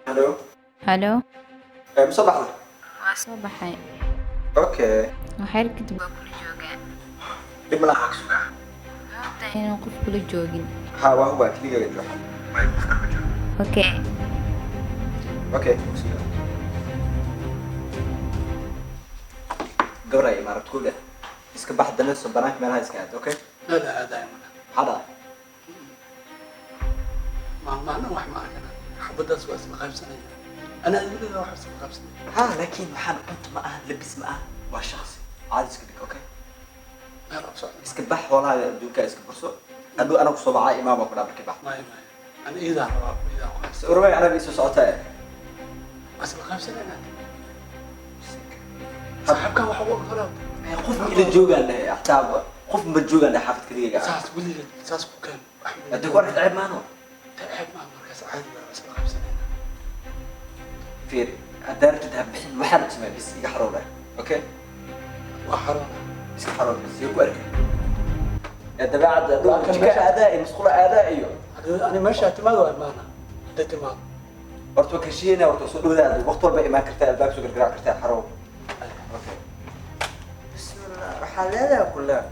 Hello. Halo. Ma soo baxday? Waa soo baxay. Okay. Waxyar kadib waa kula joogaa. Dhib ma laha, sugaa. Maogtahay inaan qof kula joogin? Ha, waa hubaa, keligaaga jooga. May, qof kale ma jiro. Okay. Okay, sugaa. Gabra imaarad ku leh. Iska bax danayso, banaanka meelaha iska aad, okay? Meel aadaay mana. Maxaa dhacay? Maalmahan wax ma arkana, xabadaas waa isla qaybsanaya, anaa weligaa wax isla qaybsanaya. Ha, laakiin waxaan cunto ma aha, labis ma aha, waa shakhsi. Caadi iska dhig, okay? Meel u socda. Iska bax, xoolahaaga adduunka iska burso. Aduu anagu soo baxaa, imaam baa ku dhaa markii bax. Maya maya, ana iidaa rabaa, iidaa ku haysta. Urmay anaga isoo socotaa. Waa isla qaybsanayna, saaxiibkan waxa u ogolaa. Qof ila joogaan dhahay, xataa qof ma joogaan dhahay, xaafad keligayga. Saas weligeed saas ku keen. Haddii ku arkid ceeb maano. Ceeb maa, markaas caadi waa isla qaybsanayna. Fiiri, haddaa rabtid ha bixin, waxaa rabtid samee, bis iga xarow dheh, okay? Waa xaroona. Iska xarow bis, iga ku arkay yaa dabeecadda dhulka jika aadaa iyo musqula aadaa iyo Ani meesha timaado waa imaana hadday timaado. Horta waa kashiyeynaa, horta soo dhawaada, waqti walba imaan kartaa, albaab soo gargaraac kartaa, xarow. Okay, bismillah, waxaa leedahay kullaa.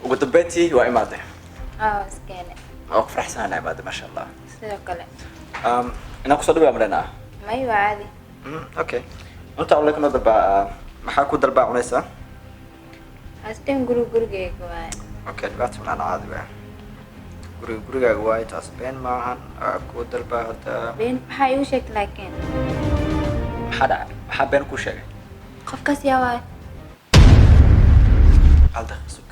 Ugu dambeyntii waa imaaday. Aa, iskeene. Waa ku faraxsanahay imaaday, maasha Allah. Sidoo kale. Inaan kusoo dhawaa malenaa. May, waa caadi. Okay, cunta alle kuna dalbaa, maxaa ku dalbaa cunaysaa? Hasteen guri gurigeyga waaye. Okay, dhibaata malaan, caadi waa, guriga gurigaaga waaye, taas been maahan. Waa ku dalbaa hadda. Been maxaa iigu sheegtay laakiin? Maxaa dhacay? Maxaa been kuu sheegay? Qofkaas yaa waaye? Hal daqiiqo sug.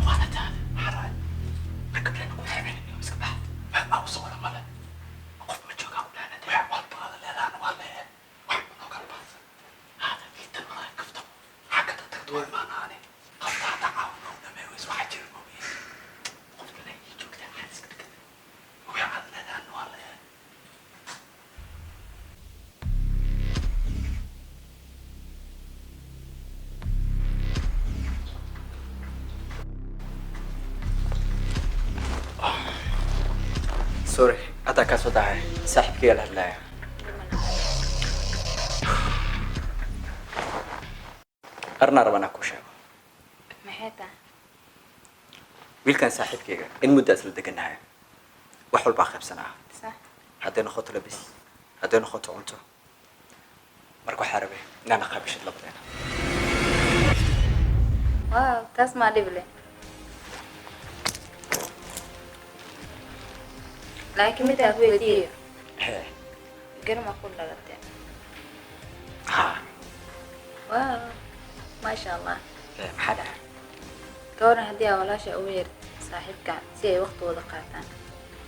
Waana taade, maxaa dhacay marka been ku xeebin? Iska bax, meel aa u socda male, qof ma joogaa u dhaana, wax walba aada leedahana waa leeyahay, wax manoo kala baxsan haada iitan malaa kaftan xagga tagto waa imaanaani qabta hadda caawa noo dhamee weys, waxaa jira mooye qof kale ii joogtaa, maxaad iska dhigata? Wax aada leedahana waa leeyahay. Sorry, haddaa kaa soo dahay, saaxiibkayga la hadlaaya. Arnaa raba inaan kuu sheego. Maxay tahay? Wiilkan saaxiibkayga in muddo isla deganahay, wax walbaa qaybsanaa. Sax. Hadday noqoto labis, hadday noqoto cunto, marka waxaa rabay inaan qaabishid labadeena. Waaw, taas maa dhib leh, laakiin mid aan ku weydiiyo. Hee. Garma ku dhalatay? Ha. Waaw, maasha Allah. Hee, maxaa dhacay? Gabadhan haddii aa walaasha ugu yeertid saaxiibka si ay waqti wada qaataan,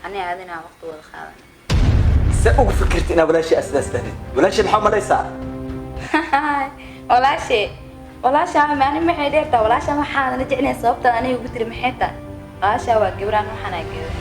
ani aadina aan waqti wada qaadan. Se ugu fikirta inaa walaashii aa sidaas dhahdid? Walaashii maxaa umalaysaa? Walaashe, walaasha ani maxay dheertaa? Walaasha waxaadana jeclayn sababta aniga ugu tiri maxay tahay? Walaasha waa gabraan, waxaana gabar.